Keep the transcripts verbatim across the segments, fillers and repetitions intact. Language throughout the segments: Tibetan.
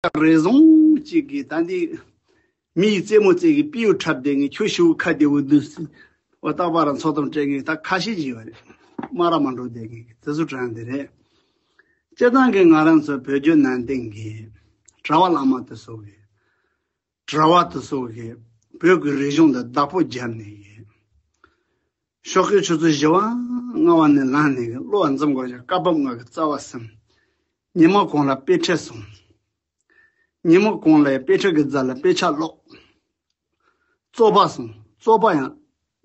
རེ་ཟུང་གཅིག་གིས་ད་འདི་མི་ཡི་རྩེད་མོ་རྩེ་གི་སྤུ་གུ་འཁྲབ་བསྡད་མཁན། ཁྱོད་ཤི་བོ་ཁ་བདེ་བོ་འདུག་ཟེར། འོ་རྟག་པར་འཚོ་གཏམ་སྤྲད་མཁན་ད་ཁ་ཤས་ཅིག་ཡོད་རེད། སྨ་ར་མ་འགྲོ་བསྡད་མཁན་དེ་ཚོ་དྲན་དེ་རེད། སྤྱིར་བཏང་གི་ང་རང་ཚོ་བོད་བརྒྱུད་ནང་བསྟན་གྱི་གྲྭ་པ་བླ་མ་དེ་ཚོ་གི་གྲྭ་པ་དེ་ཚོ་གིས་བོད་ཀྱི་རིག་གཞུང་ལ་བདག་པོ་བརྒྱབ་ནས་ཡིན། ཞོགས་ཀའི་ཆུ་ཚོད་བཞི་པ་ལྔ་པ་ནས་ལངས་ནས་གློ་བ་འཛོམས་དགོས་ཀྱང་སྐབས་བབ་ལྔ་གི་རྩ་བ་གསུམ། ཉིན་མོ་གང་ལ་དཔེ་ཁྲིད་སོང་། ཉིན་མོ་གང་ལ་དཔེ་ཁྲིད་ཀྱི་རྫ་ལ་དཔེ་ཆ་ཀློག། རྩོད་པ་སོང་། རྩོད་པ་ཡང་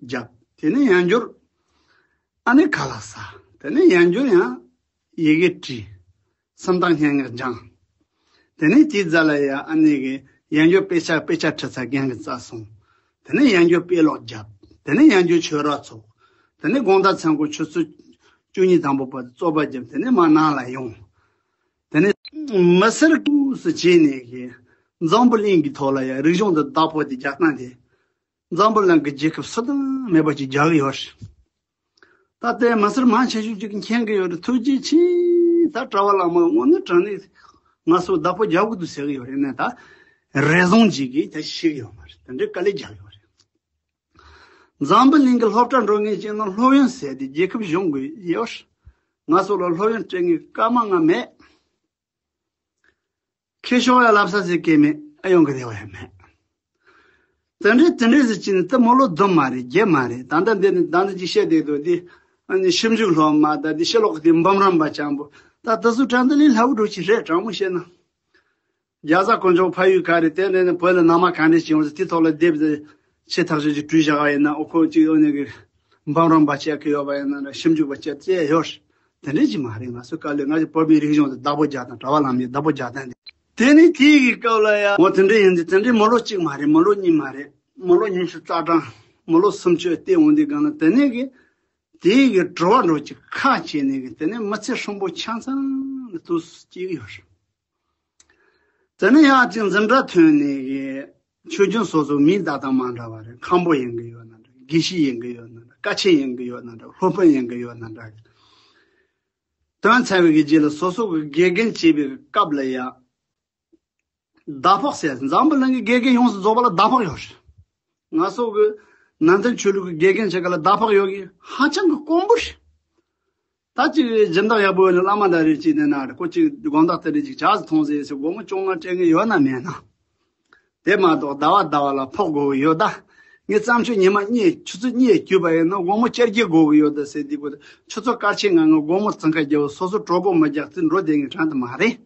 རྒྱབ། དེ་ནས་ཡང་བསྐྱར་ཨ་ནི་ཁ་ལག་ཟ། དེ་ནས་ཡང་བསྐྱར་ཡང་ཡི་གེ་བྲིས། སུམ་རྟགས་སྙན་ངག་སྦྱངས། དེ་ནས་དེའི་རྫ་ལ་ཡང་ཨ་ནི་གི་ཡང་བསྐྱར་དཔེ་ཆ་དཔེ་ཆ་ཁྲིད་ས་རྒན་གྱི་རྩར་སོང་། དེ་ནས་ཡང་བསྐྱར་དཔེ་ཀློག་བརྒྱབ། དེ་ནས་ཡང་བསྐྱར་ཆོས་ར་ཚོགས། དེ་ནས་དགོང་དག་མཚན་གུང་ཆུ་ཚོད་བཅུ་གཉིས་ཐམ་པ་བར་དུ་རྩོད་པ་བརྒྱབ། དེ་ནས་མར་ནང་ལ་ཡོང་། དེ་ནས་མི་སེར་ཀུ་སུ་བྱས་ནས་གི་འཛམ་བུ་གླིང་གི་ཐོག་ལ་ཡང་རིག་གཞུང་འདི་བདག་པོ་དེ་རྒྱག་སྟངས་དེ། འཛམ་བུ་གླིང་གི་རྒྱལ་ཁབ་སུ་དང་མེད་པ་ཅིག་རྒྱག་གི་ཡོད་རེད། ད་ལྟའི་མི་སེར་མང་ཆེ་ཤོས་ཅིག་མཁྱེན་གི་ཡོད་རེད། ཐུགས་རྗེ་ཆེ། ད་གྲྭ་པ་བླ་མ་དངོས་གནས་དྲང་གནས་ང་ཚོ་བདག་པོ་རྒྱག་གི་འདུག་ཟེར་གི་ཡོད་རེད། ནས་ད་རེ་ཟུང་ཅིག་གིས་ད་ཤེས་གི་ཡོད་མ་རེད། དེ་འདྲའི་དཀའ་ལས་རྒྱག་གི་ཡོད་རེད། འཛམ་བུ་གླིང་གི་སློབ་གྲྭ་འགྲོ་མཁན་ཅིག་ནང་སློབ་ཡོན་ཟེར་དེ་རྒྱལ་ཁབ་གཞུང་གི་ཡོད་རེད། ང་ཚོ་ལ་སློབ་ཡོན་སྤྲད་མཁན་སྐར་མ་ལྔ་མེད། ཁེ་ཤོག་ཡ་ལབ་ས་ཟེར་སྐད་མེད། ཨ་ཡོང་གི་རེ་བ་ཡང་མེད། དེ་འདྲའི་དེ་འདྲའི་ཟེར་གྱིན་ནི་ད་མོ་ལོ་བདུན་མ་རེད། བརྒྱད་མ་རེད། ད་ལྟ་འདི་ནི་ད་ལྟ་ཅིག་བཤད་བསྡད་འདུག་འདི་ཨ་ནི་ཞིབ་འཇུག་སློབ་མ་ད་འདི་ཕྱི་ལོགས་ཀྱི་འབུམ་རམས་པ་རྐྱང་པོ་ད་དེ་ཚོ་དྲན་ད་ལས་སླ་བོ་འགྲོ་གི་རེད། དྲང་མོ་བཤད་ན། རྒྱ་བཟའ་དཀོན་མཆོག་ཕ་ཡུལ་ག་རེ་དེ་འདྲ་ནི་བོད་ལ་ན་མ་ག་འདྲ་བྱུང་ཟེར་དེ་ཐོག་ལ་དེབ་དེ་ཆེ་ཐག་ཆོད་ཅིག་བྲིས་བཞག་པ་ཡིན་ན། ཨོ་ཁོ་ཅིག་ཨོ་ནི་གི་འབུམ་རམས་པ་བྱེད་ཀྱི་ཡོད་པ་ཡིན་ན་འདྲ། ཞིབ་འཇུག་པ་བྱེད་ཀྱི་ཡོད། དེ་འདྲ་ཅིག་མ་རེད། ང་ཚོ་དཀའ་ལས་ང་ཚོ་བོད་པའི་རིག་གཞུང་དེ་བདག་པོ་རྒྱག་སྟངས། གྲྭ་པ་བླ་མའི་བདག་པོ་རྒྱག་སྟངས་དེ། དེ་ནི་དེའི་གི་སྐབས་ལ་ཡ་འོ་དེ་འདྲ་ཡིན་དུས་དེ་འདྲའི་མི་ལོ་གཅིག་མ་རེད། མི་ལོ་གཉིས་མ་རེད། མི་ལོ་ཉི་ཤུ་རྩ་གྲངས། མི་ལོ་སུམ་ཅུ་སྟེ་འོང་དུས་སྒང་ལ་དེ་ནས་གི་དེའི་གི་དྲི་བ་འདྲ་ཅིག་ཁ་ཕྱེ་ནས་གི་དེ་ནས་མི་ཚེ་ཧྲིལ་པོ་ཆ་ཚང་ལ་དུས་སུ་སྐྱེལ་གི་ཡོད་རེད། དེ་ནས་ཡང་ཅིག་འཛིན་གྲྭ་ཐོན་ནས་གི་ཆོས་རྒྱུན་སོ་སོ་མིང་བཏགས་སྟངས་མ་འདྲ་བ་རེད། ཁམས་པ་ཡིན་གི་ཡོད་ན་འདྲ། དགེ་བཤེས་ཡིན་གི་ཡོད་ན་འདྲ། བཀའ་ཆེན་ཡིན་གི་ཡོད་ན་འདྲ། སློབ་དཔོན་ཡིན་གི་ཡོད་ན་འདྲ། དོན་ཚར་བའི་གི་རྗེས་ལ་སོ་སོ་གི་དགེ་རྒན་བྱེད་པའི་སྐབས་ལ་ཡང་ཟླ་ཕོགས་ཟེར། འཛམ་བུ་གླིང་གི་དགེ་རྒན་ཡོངས་སུ་རྫོགས་པ་ལ་ཟླ་ཕོགས་ཡོད་རེད། ང་ཚོ་གི་ནང་བསྟན་ཆོས་ལུགས་ཀྱི་དགེ་རྒན་ཆེ་ག་ལ་ཟླ་ཕོགས་ཡོད་གི་ཧ་ཅང་གི་དཀོན་པོ་རེད། ད་ཅིག་སྦྱིན་བདག་ཡག་པོ་ཡོད་ན་བླ་མ་འདྲ་རེ་ཅིག་ནས་ན་རེ། ཁོ་ཅིག་དགོང་དག་དེ་རེ་ཅིག་ཇ་ཟིག་འཐུང་ཟེར་ཟེར་སྒོར་མོ་བཅོ་ལྔ་སྤྲད་མཁན་ཡོད་ན་མེད་ན། དེ་མ་གཏོགས་ཟླ་བ་ཟླ་བ་ལ་ཕོགས་དགོས་གི་ཡོད་ད། ངས་བརྩམས་ཆོས་ཉི་མ་གཉིས་ཆུ་ཚོད་གཉིས་བརྒྱུད་པ་ཡིན་ན་སྒོར་མོ་བཅོ་བརྒྱད་དགོས་གི་ཡོད་ད་ཟེར་དུས་ཁོ་ཆུ་ཚོད་སྐར་ཆའི་ནང་ང་སྒོར་མོ་ཙི་ཁ་རྒྱབ་སོ་སོ་གྲོད་ཁོག་མི་རྒྱག་ཚེ་འགྲོ་བསྡད་མཁན་དྲང་དུ་མ་རེད།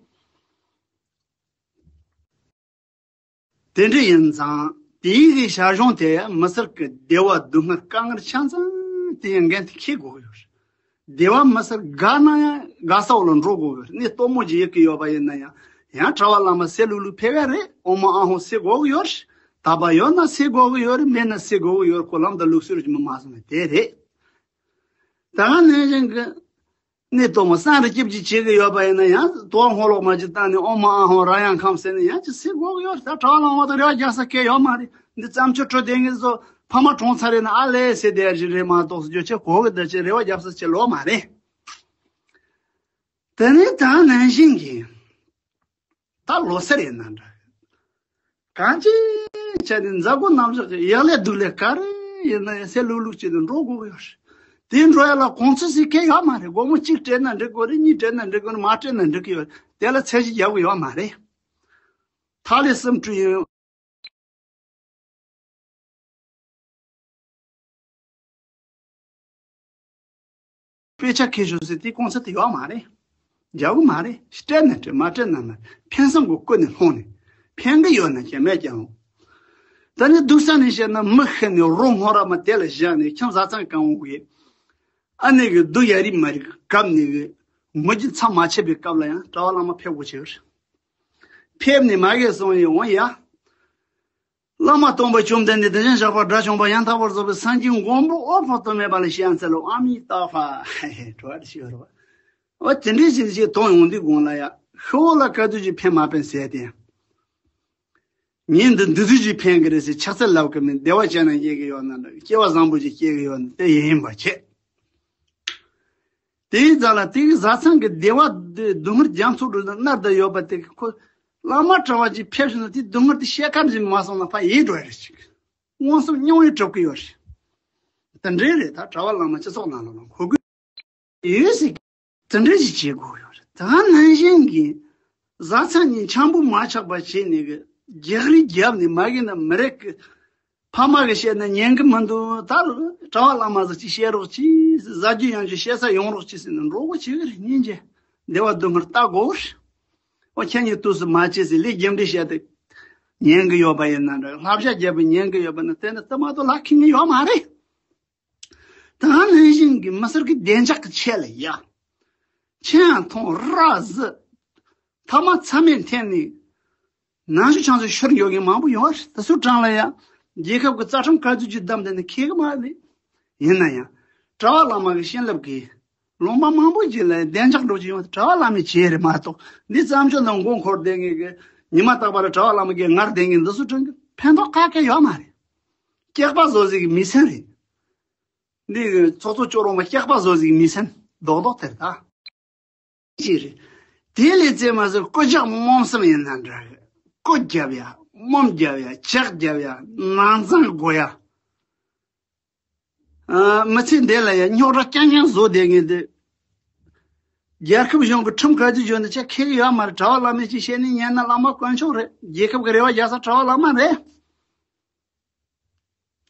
དེ་འདྲ་ཡིན་ཙང་དེའི་གི་བྱ་གཞུང་དེ་མི་སེར་གྱི་བདེ་བ་སྡུག་བསྔལ་དཀའ་ངལ་ཆ་ཚང་དེ་ཡང་འགན་དེ་འཁྱེར་དགོས་ཀྱི་ཡོད་རེད། བདེ་བ་མི་སེར་དགའ་ན་ཡང་དགའ་ས་འོག་ལ་འགྲོ་དགོས་ཀྱི་རེད། གནས་སྟོབས་མོ་ཅིག་ཡོད་ཀྱི་ཡོད་པ་ཡིན་ན་ཡང་ཡང་གྲྭ་པ་བླ་མ་སེར་ལུག་ལུག་ཕེབས་ཡ་རེད། ཨོ་མ་ཨ་ཧོ་སེར་དགོས་ཀྱི་ཡོད་རེད། དད་པ་ཡོད་ན་སེར་དགོས་ཀྱི་ཡོད་རེད། མེད་ན་སེར་དགོས་ཀྱི་ཡོད་རེད། ཁོ་ལམ་དང་ལུགས་སྲོལ་གྱི་མི་མ་སོང་ན་དེ་རེད། ད་ག་ནང་བཞིན་གྱི། གནས་སྟོབས་མོ་སང་རེ་སྐྱིབས་ཀྱིས་བྱེད་ཀྱི་ཡོད་པ་ཡིན་ན་ཡང་དོ་ཧོང་ལོག་མ་ཅིག་བཏང་ནས་ཨོ་མ་ཨ་ཧོ་ར་ཡང་ཁམས་ཟེར་ནས་ཡང་ཅི་ཟེར་དགོས་ཀྱི་ཡོད་རེད། ད་གྲྭ་བ་བླ་མ་དང་རེ་བ་རྒྱག་ས་གལ་ཡོད་མ་རེད། འདི་བརྩམས་ཆོས་འཕྲོ་དེ་ངེད་ཚོ་ཕ་མ་གྲོངས་ཚར་རེད་ན་ཨ་ལས་ཟེར་བསྡད་ཡ་ཅིག་རེད་མ་གཏོགས་སུ་རྒྱུ་ཆ་གོ་གི་འདི་ཅི་རེ་བ་རྒྱབ་ས་ཅི་ལོག་མ་རེད། དེ་ནས་ད་ནང་བཞིན་གྱི། ད་ལོ་སར་ཡིན་ན་འདྲ། གང་ཅི་བྱས་ནས་མཛད་སྒོ་རྣམ་གཞག་གི་ཡག་ལས་སྡུག་ལས་ག་རེ་ཡིན་ན་ཡང་སེར་ལུག་ལུག་བྱས་ནས་འགྲོ་དགོས་ཀྱི་ཡོད་རེད། དེ་འགྲོ་ཡ་ལ་གོང་ཚད་ཟེར་མཁན་ཡོད་མ་རེད། སྒོར་མོ་གཅིག་སྤྲད་ན་འགྲིག་གི་རེད། གཉིས་སྤྲད་ན་འགྲིག་གི་རེད། མ་སྤྲད་ན་འགྲིག་གི་ཡོད་རེད། དེ་ལ་ཚད་གཞི་རྒྱག་གི་ཡོད་མ་རེད། ཐ་ལེ་སུམ་ཁྲུ་ཡིན། དཔེ་ཆ་མཁས་ཤོས་ཟེར་དེ་གོང་ཚད་དེ་ཡོད་མ་རེད། རྒྱག་གི་མ་རེད། སྤྲད་ན་སྤྲད། མ་སྤྲད་ན་མ། ཕན་སེམས་ཀྱི་ཀུན་ནས་སློང་ནས། ཕན་གི་ཡོད་ན་ཅང་མེད་ཀྱང་། ད་ནི་སྡུག་ས་ནས་བཤད་ན་མི་ཤི་ནས་རོ་སྔོ་ར་མ་དེ་ལ་བཞག་ནས་ཁྱིམ་བཟའ་ཚང་གང་འོང་གི། ཨ་ནེ་གི་སྡུག་ཡ་རིགས་མ་རིགས་གབ་ནས་གི། མི་རྒྱུ་མཚམས་མ་ཆད་པའི་སྐབས་ལ་ཡང་གྲྭ་བ་བླ་མ་ཕེབས་དགོས་ཆེ་བར། ཕེབས་ནས་མ་གི་སོང་ཡི་འོང་ཡ། བླ་མ་སྟོན་པ་བཅོམ་ལྡན་འདས་དེ་བཞིན་གཤེགས་པ་དགྲ་བཅོམ་པ་ཡང་དག་པར་རྫོགས་པའི་སངས་རྒྱས་མགོན་པོ་འོད་དཔག་ཏུ་མེད་པ་ལ་ཞལ་འཚལ་ལོ། ཨ་མི་ཏོ་ཧྥ། བྲོ་བ་ཞིག་ཡོད་རེད་བ། འོ་དེ་འདྲའི་ཞིག་ཞིག་མཐོང་ཡོང་དུས་དགོང་ལ་ཡ། ཤི་བོ་ལ་ག་དུས་ཀྱི་ཕན་མ་ཕན་ཟེར་ཏེ། ཉིན་འདི་འདི་དུས་ཀྱི་ཕན་གི་རེད་ཟེར་ཕྱག་འཚལ་ལབ་གི་མིན། བདེ་བ་ཅན་ན་སྐྱེ་གི་ཡོད་ན་འདྲ། སྐྱེ་བ་བཟང་པོ་ཅིག་སྐྱེ་གི་ཡོད་ན་དེ་ཡིན་ཡིན་པ་བྱེད། དེའི་རྩ་ལ་དེའི་བཟའ་ཚང་གི་བདེ་བ་དེ་སྡུག་བསྔལ་རྒྱ་མཚོ་འགྲོ་ན་མནར་བསྡད་ཡོད་པ་དེ་ཁོ་ བླ་མ་གྲྭ་བ་ཅིག་ཕེབས་སོང་ན་དེ་སྡུག་བསྔལ་དེ་བཤད་ཁ་ཅིག་མ་སོང་ན་ཕར་ཡལ་འགྲོ་ཡ་རེད་ཅིག་མངོན་སུམ་མྱོང་བས་གྲུབ་ཀྱི་ཡོད་རེད། དེ་འདྲའི་རེད། ད་གྲྭ་བ་བླ་མ་སྤྱི་ཚོགས་ནང་ལ་ལ་གོ་དགོས་ཡོད་ཟེར། དེ་འདྲ་ཞིག་བྱེད་དགོས་ཡོད་རེད། ད་ནང་བཞིན་གྱི་བཟའ་ཚང་གཉིས་འཆམ་པོ་མ་ཆགས་པ་བྱས་ནས་གི་རྒྱག་རེས་བརྒྱབ་ནས་མ་གི་ན་མི་རེད་གི། ཕ་མ་གི་བཤད་ན་ཉན་གི་མི་འདུག་ད་གྲྭ་བ་བླ་མ་ཟིག་ཅིག་བཤད་རོགས་གྱིས། ཟ་རྒྱུ་ཡང་རྒྱུ་བཤད་ས་ཡོང་རོགས་གྱིས་ཟེར་ནས་འགྲོ་གི་བྱེད་གི་རེད། སྙིང་རྗེ། བདེ་བ་སྡུག་བསྔལ་ལྟ་དགོས་རེད། ཨོ་ཁྱེད་གཉིས་དུས་སུ་མ་བྱེད་ཟེར་ལས་རྒྱུ་འབྲས་བཤད་དེ་ཉན་གི་ཡོད་པ་ཡིན་ན་འདྲ། བསླབ་བྱ་བརྒྱབ་པ་ཉན་གི་ཡོད་པ་ན་དེ་ནི་ད་མ་གཏོགས་ལག་ཁེངས་གི་ཡོད་མ་རེད། ད་ནང་བཞིན་གྱི་མི་སེར་གྱི་བདེ་འཇགས་ཀྱི་ཆེད་ལ་ཡ། ཆེ་ཡང་མཐོང་ར་བཟི། ཐ་མ་ཚ་མེད་འཐེན་ནས། ནང་ཆུ་ཆང་ཚོ་ཤོར་འགྱོ་མཁན་མང་པོ་ཡོད་རེད། དེ་ཚོའི་གྲངས་ལ་ཡ། རྒྱལ་ཁབ་ཀྱི་རྩ་ཁྲིམས་ག་ཚོད་ཅིག་བསྡམས་བསྡད་ན་ཁེགས་ཀྱི་མ་རེད། ཡིན་ན་ཡང་། གྲྭ་བ་བླ་མ་གི་བྱིན་རླབས་ཀྱིས། ལུང་པ་མང་པོ་ཅིག་ལ་བདེ་འཇགས་འགྲོ་གི་ཡོད། གྲྭ་བ་བླ་མས་བྱས་རེད་མ་གཏོགས། འདི་བཙན་བྱོལ་ནང་མགོ་འཁོར་བསྡད་མཁན་གྱི། ཉི་མ་རྟག་པར་གྲྭ་བ་བླ་མ་གིས་ངར་བསྡད་མཁན་འདི་ཚོ་དྲན་གི་ཕན་ཐོགས་ག་གེ་ཡོད་མ་རེད། སྐྱག་པ་བཟོ་ཟིག་གི་མི་ཚན་རེད། འདི་གི་ཚོགས་གཙོ་སྐྱོ་རོང་མ་སྐྱག་པ་བཟོ་ཟིག་མི་སེམས་རྡོག་རྡོག་དེར་ད། ཅི་རེད། དེ་ལས་བཙས་མ་ཟེར་སྐུ་ཇག་རྨོངས་སེམས་ཡིན་ན་འདྲ་གི། སྐུ་རྒྱབ་ཡ། རྨོངས་རྒྱབ་ཡ། ཇག་རྒྱབ་ཡ། ནང་ཚང་དགོས་ཡ། ཨ། མི་ཚེ་འདི་ལ་ཡ་རྙོག་དྲ་རྐྱང་རྐྱང་བཟོ་བསྡད་ངེས་འདི། རྒྱལ་ཁབ་གཞུང་གི་ཁྲིམས་ག་ཚོད་བརྗོད་ན་ཆ་ཁེགས་ཡོད་མ་རེད། གྲྭ་བ་བླ་མས་ཅི་བཤད་ནས་ཉན་ན་བླ་མ་དཀོན་མཆོག་རེད། རྒྱལ་ཁབ་ཀྱི་རེ་བ་རྒྱག་ས་གྲྭ་བ་བླ་མ་རེད།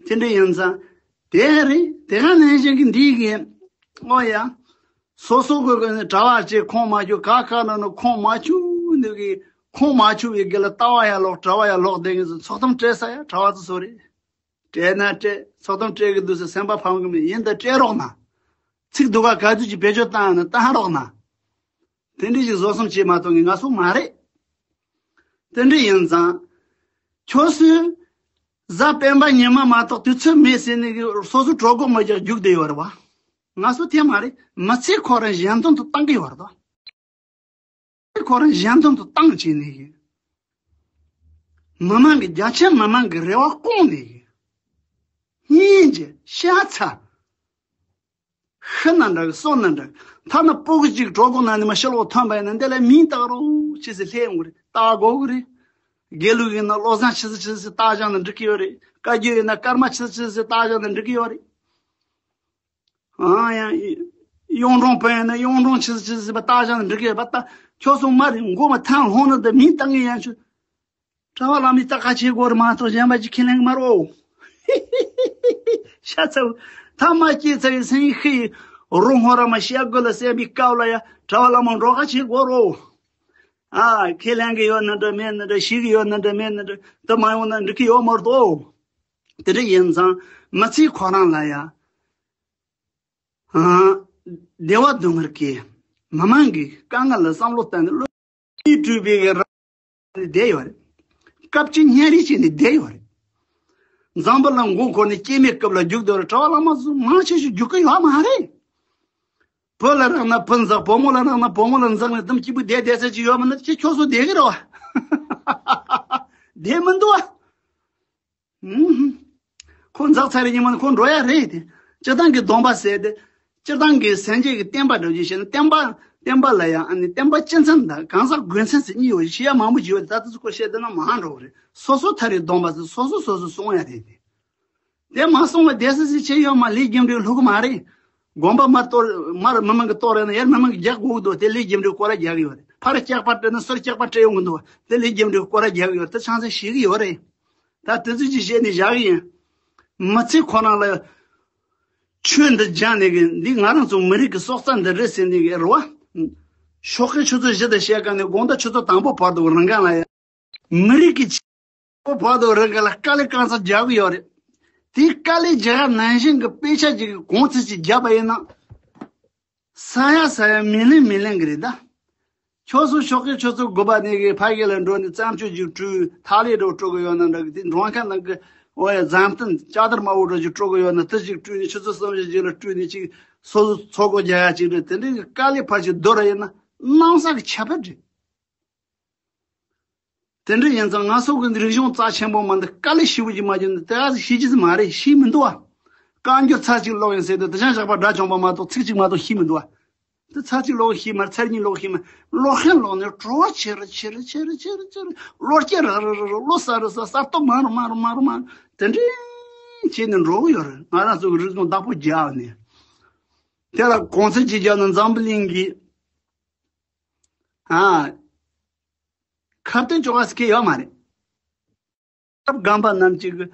དེ་འདྲ་ཡིན་ཙང་། དེ་རེད། དེ་ག་ནང་བཞིན་གྱི་འདི་གི། ཨོ་ཡ། སོ་སོ་གི་གི་གྲྭ་བ་ཅིག་ཁོང་མ་བཅུག་ག་ག་ན་ནི་ཁོང་མ་བཅུག་འདི་གི། ཁོང་མ་བཅུག་པའི་གི་ལ་ལྟ་བ་ཡ་ལོག་གྲྭ་བ་ཡ་ལོག་བསྡད་ངེས་ཚོགས་གཏམ་སྤྲད་ས་ཡ་གྲྭ་བ་ཚོ་སོ་རེད། སྤྲད་ན་སྤྲད། ཚོགས་གཏམ་སྤྲད་གི་འདུག་ཟེར་སེམས་པ་ཕམ་གི་མེད། ཡིན་ད་སྤྲད་རོགས་གནང་། ཚིག་སྡུག་ག་ག་ཚོད་ཅིག་བེད་སྤྱོད་བཏང་ན་བཏང་རོགས་གནང་། དེ་འདྲ་ཞིག་བཟོ་བསམ་བྱེད་མ་ཐུབ་ངས་ང་སུ་མ་རེད། དེ་འདྲ་ཡིན་ཙང་། ཁྱོད་སུ། གཟའ་སྤེན་པ་ཉི་མ་མ་གཏོགས་དུས་ཚོད་མེད་ཟེར་ནས་སོ་སོ་གྲོད་ཁོག་མ་རྒྱག་རྒྱུག་བསྡད་ཡོད་རེད་བ། ང་སུ་དེ་མ་རེད། མི་ཚེ་ཁོ་རང་གཞན་དོན་དུ་བཏང་གི་ཡོད་རེད་བ། ཁོ་རང་གཞན་དོན་དུ་བཏང་བྱས་ནས་ཡིན། མི་མང་གི་རྒྱ་ཆེན་མི་མང་གི་རེ་བ་སྐོང་ནས་ཡིན། སྙིང་རྗེ་ཤ་ཚ། ཤི་ན་འདྲ་གི་གསོན་ན་འདྲ་གི། ཐ་ན་སྤུ་གུ་གཅིག་གྲོད་ཁོག་ནང་ནས་མ་ཕྱི་ལོགས་ཐོན་པ་ཡིན་ན་འདི་ལ་མིང་བཏགས་རོགས་ཅེས་སི་སླེབས་ཡོང་གི་རེད། བཏགས་དགོས་གི་རེད། དགེ་ལུགས་ཡིན་ན་བློ་བཟང་ཆི་ཟིག་ཆི་ཟིག་བཏགས་བཞག་ན་འགྲིག་གི་ཡོད་རེད། བཀའ་བརྒྱུད་ཡིན་ན་ཀརྨ་ཆི་ཟིག་ཆི་ཟིག་བཏགས་བཞག་ན་འགྲིག་གི་ཡོད་རེད། ཨང་ཡང་། གཡུང་དྲུང་བོན་ཡིན་ན་གཡུང་དྲུང་ཆི་ཟིག་ཆི་ཟིག་བཏགས་བཞག་ན་འགྲིག་གི་ཡོད་པ། ད་ཁྱོད་སོང་མ་རེད། མགོ་མ་ཐང་ལྷོང་ན་ད་མིང་བཏགས་ངེས་ཡང་ཆུ། གྲྭ་བ་བླ་མས་ལྟ་ཁ་བྱེད་དགོས་རེད་མ་གཏོགས་གཞན་པ་ཅིག་ཁས་ལེན་གི་མ་རེད་འོ། ཤ་ཚ་བོ། ཐ་མ་སྐྱེས་ཚར་བའི་སེང་ཤི་ཡི་རོ་སྔོ་ར་མ་བཤད་དགོས་ལ་སེམས་པའི་སྐབས་ལ་ཡ་གྲྭ་བ་བླ་མ་འགྲོ་ཁ་བྱེད་དགོས་རེད་འོ། ཨ། ཁས་ལེན་གི་ཡོད་ན་འདྲ་མེད་ན་འདྲ། ཤེས་གི་ཡོད་ན་འདྲ་མེད་ན་འདྲ། དེ་མ་ཡོང་ན་འགྲིག་གི་ཡོད་མ་རེད་དོ། དེ་འདྲ་ཡིན་ཙང་མི་ཚེ་ཁོ་རང་ལ་ཡ། ཨ། བདེ་བ་སྡུག་བསྔལ་གྱི། མི་མང་གི་དཀའ་ངལ་ལ་བསམ་བློ་བཏང་ནས་བློ་སྤྲུལ་པའི་གི་རང་བསྡད་ཡོད་རེད། སྐབས་གཅིག་བརྙན་རིས་བྱས་ནས་བསྡད་ཡོད་རེད། འཛམ་བུ་གླིང་མགོ་འཁོར་ནས་སྐྱེ་མེད་སྐབས་ལ་རྒྱུག་བསྡད་རེད། གྲྭ་བ་བླ་མ་ཚོ་མང་ཆེ་ཤོས་རྒྱུག་གི་ཡོད་མ་རེད། བུ་ལ་རག་ན་བུ་འཛག་བུ་མོ་ལ་རག་ན་བུ་མོ་ལ་འཛག་ནས་དམ་སྐྱིད་པོ་བསྡད་བསྡད་ས་ཅིག་ཡོད་མ་ན་ཁྱེད་ཁྱོད་ཚོ་བསྡད་གི་རེད་བ། བསྡད་མི་འདུག་བ། ཨུམ། ཁོ་འཛག་ཚར་རེད་ཉི་མ་ནི་ཁོ་འགྲོ་ཡ་རེད་དེ། སྤྱིར་བཏང་གི་སྡོམ་པ་ཟེར་དེ། སྤྱིར་བཏང་གི་སངས་རྒྱས་ཀྱི་བསྟན་པ་འགྲོ་རྒྱུ་བཤད་ན་བསྟན་པ། བསྟན་པ་ལ་ཡང་ཨ་ནི་བསྟན་པ་སྤྱི་མཚན་དང་གང་ཟག་དགོས་མཚན་ཟེར་གཉིས་ཡོད། བཤད་ཡ་མང་པོ་ཡོད་དེ་ད་ལྟ་ཚོ་ཁོ་བཤད་དེ་ན་མང་འགྲོ་གི་རེད། སོ་སོ་ཐ་རེ་སྡོམ་པ་ཟེར་སོ་སོ་སོ་སོ་སྲུང་ཡ་རེད་དེ། དེ་མ་སྲུང་བ་བསྡད་ས་ཟེར་བྱས་ཡོད་མ། ལས་རྒྱུ་འབྲས་ལྷུག་གི་མ་རེད། དགོན་པ་མར་གཏོར། མར་མི་མང་གི་གཏོར་རེད་ན་ཡར་མི་མང་གི་རྒྱག་དགོས་ཀྱི་འདུག་དེ་ལས་རྒྱུ་འབྲས་སྐོར་ར་རྒྱག་གི་ཡོད་རེད། ཕར་སྐྱག་པ་སྤྲད་ན་ཚུར་སྐྱག་པ་སྤྲད་ཡོང་གི་འདུག་དེ་ལས་རྒྱུ་འབྲས་སྐོར་ར་རྒྱག་གི་ཡོད་རེད། དེ་ཆང་ས་ཞིག་གི་ཡོད་རེད། ད་དེ་ཚོ་ཅིག་བཤད་ནས་བཞག་གི་ཡིན། མི་ཚེ་ཁོ་རང་ལ་ཆོས་འདི་སྦྱངས་ནས་གི་འདི་ང་རང་ཚོ་མི་རིགས་ཀྱི་སྲོག་རྩ་འདི་རེད་ཟེར་ནས་གི་རེད་བ། ཤོག་ཁའི་ཆུ་ཚོད་བཞི་དང་ཕྱེད་ཀ་ནས་དགོང་དག་ཆུ་ཚོད་དང་པོ་བར་དུ་རང་གང་ལ་ཡ། མི་རིགས་ཀྱི་ཆེད་དུ་བར་དུ་རང་གང་ལ་དཀའ་ལས་རྐང་ཚ་རྒྱག་གི་ཡོད་རེད། དེའི་དཀའ་ལས་རྒྱག་ནང་བཞིན་གི་དཔེ་ཆ་ཅིག་གི་གོང་ཚད་ཅིག་བརྒྱབ་པ་ཡིན་ན། ས་ཡ་ས་ཡ་མི་ལེན་མི་ལེན་གི་རེད་ད། ཁྱོད་ཚོ་ཤོག་ཁའི་ཆུ་ཚོད་དགུ་པ་ནས་གི་ཕ་གི་ལ་འགྲོ་ནས་རྩྭ་མཆོད་ཅིག་བཀྲུས། ཐག་ལེ་འགྲོ་སྤྲོ་གི་ཡོད་ན་འདྲ་གི། དེ་མགྲོན་ཁང་ནང་གི་ཨོ་ཡ་རྫམ་སྟན་ལྕགས་དར་དམར་པོ་འགྲོ་ཅིག་སྤྲོ་གི་ཡོད་ན་དེ་ཅིག་བཀྲུས་ནས་ཆུ་ཚོད་གསུམ་བཞི་ཅིག་ལ་བཀྲུས་ནས་ཅིག་སོ་སོ་ཚོགས་སྒོ་རྒྱག་ཡ་ཅིག་རེད། དེ་འདྲའི་གི་དཀའ་ལས་ཕར་ཅིག་བསྡུར་ར་ཡིན་ན་གནམ་ས་གི་ཁྱད་པར་རེད། དེ་འདྲ་ཡིན་ཙང་ང་ཚོ་གི་རིག་གཞུང་རྩ་ཆེན་པོ་མ་འདི་དཀའ་ལས་ཞེ་པོ་ཅིག་མ་བརྒྱབ་ན་དེ་ག་ཟིག་ཤེས་ཀྱི་ཟིག་མ་རེད། ཤེས་མི་འདུག་བ། བཀའ་འགྱུར་ཚར་གཅིག་ཀློག་ཡིན་ཟེར་དུས་དེ་ཅང་ཞག་པ་དགྲ་བཅོམ་པ་མ་གཏོགས་ཚིག་གཅིག་མ་གཏོགས་ཤེས་མི་འདུག་བ། དེ་ཚར་གཅིག་ལོག་ཤེས་མ་རེད། ཚར་གཉིས་ལོག་ཤེས་མ་རེད། ལོག་ཤེས་ལོག་ནས་བྲོ་བ་ཆེ་རུ་ཆེ་རུ་ཆེ་རུ་ཆེ་རུ་ཆེ་རུ། ལོ་སྐྱེ་ར་ར་ར་ར། ལོ་ས་རུ་ས། ས་སྟོབས་མང་རུ་མང་རུ་མང་རུ་མང་རུ། དེ་འདྲ་བྱས་ནས་འགྲོ་གི་ཡོད་རེད། ང་རང་ཚོ་གི་རིག་གཞུང་བདག་པོ་རྒྱག་ནས། དེ་ལ་གོང་ཚད་ཅིག་བརྒྱབ་ན་འཛམ་བུ་གླིང་གི་ཨ་ཁ་གཏད་གཅོག་ག་ཟེར་མཁན་ཡོད་མ་རེད། སྐབས་རྐང་པ་རྣམས་ཀྱི་